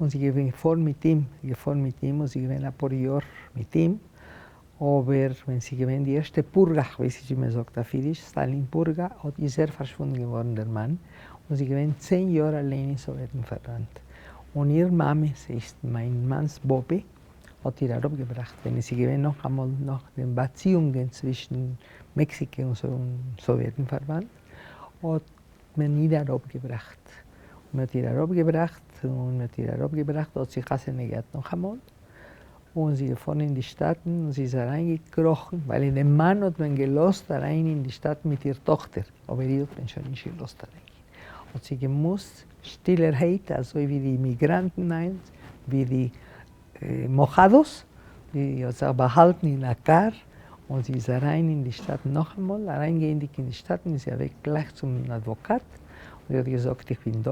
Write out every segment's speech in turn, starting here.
און זי איז געפארן מיט אים, געפארן מיט אים און זי איז געווען אפאר יאר מיט אים, אבער ווען ס'איז געווען די ערשטע פורגא, כ'ווייס נישט ווי מען זאגט אויף אידיש, סטאלין פורגא, האט איז ער פארשוואונדן געווארן דער מאן, און זי איז געווען 10 יאר אליין אין סאוועטן פארבאנד, און איר מאמע, ס'הייסט מיין מאנ'ס באבע, האט איר אראפגעבראכט ווען עס איז געווען נאכאמאל נאך די באציאונגען צווישן מעקסיקע און סאוועטן פארבאנד, האט מען איר אראפגעבראכט, און מען האט איר אראפגעבראכט, און מען האט איר אראפגעבראכט, האט זי חתונה געהאט נאכאמאל, און זי איז געפארן אין די שטאטן, און זי איז אריינגעקראכן, ווייל אין דעם מאן האט מען געלאזט אריין אין די שטאטן מיט איר טאכטער, אבער איר האט מען שוין נישט געלאזט אריינגיין, האט זי געמוזט שטילערהייט, אזוי ווי די אימיגראנטן היינט, ווי די mojados, זי האט זיך באהאלטן אין א קאר, און זי איז אריין אין די שטאטן נאכאמאל, אריינגייענדיג אין די שטאטן איז זי אוועק גלייך צום אדוואקאט, און זי האט געזאגט איך בין דא,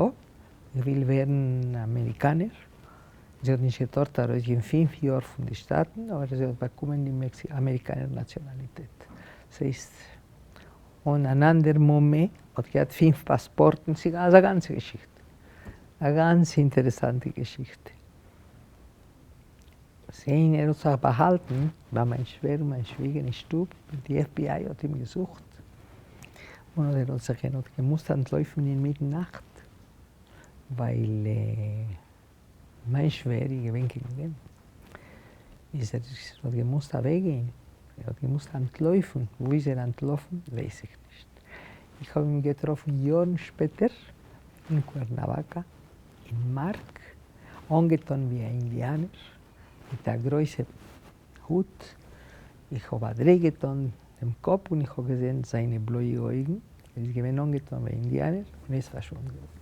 איך וויל ווערן אמעריקאנער, זי האט נישט געטארט ארויסגיין 5 יאר פון די שטאטן, אבער זי האט באקומען די אמעריקאנער נאציאנאליטעט, ס'הייסט און אן אנדער מומע האט געהאט פינף פאספארטן, ס'איז א גאנצע געשיכטע, א גאנץ אינטערעסאנטע געשיכטע. איינער האט זיך באהאלטן ביי מיין שווער און מיין שוויגער אין שטוב, ווען די FBI האט אים געזוכט, און ער האט זיך ער האט געמוזט אנטלויפן אינמיטן נאכט, ווייל מיין שווער איז געווען קעגן דעם, איז ער האט געמוזט אוועקגיין, ער האט געמוזט אנטלויפן, וואו איז ער אנטלאפן ווייס איך נישט, איך האב אים געטראפן יארן שפעטער אין קווערנאוואקא אין מארק, אנגעטון ווי א אינדיאנער, מיט א גרויסע הוט, איך האב א דריי געטון דעם קאפ און איך האב געזען זיינע בלויע אויגן, ער איז געווען אנגעטון ווי א אינדיאנער און איז פארשוואונדן געווארן.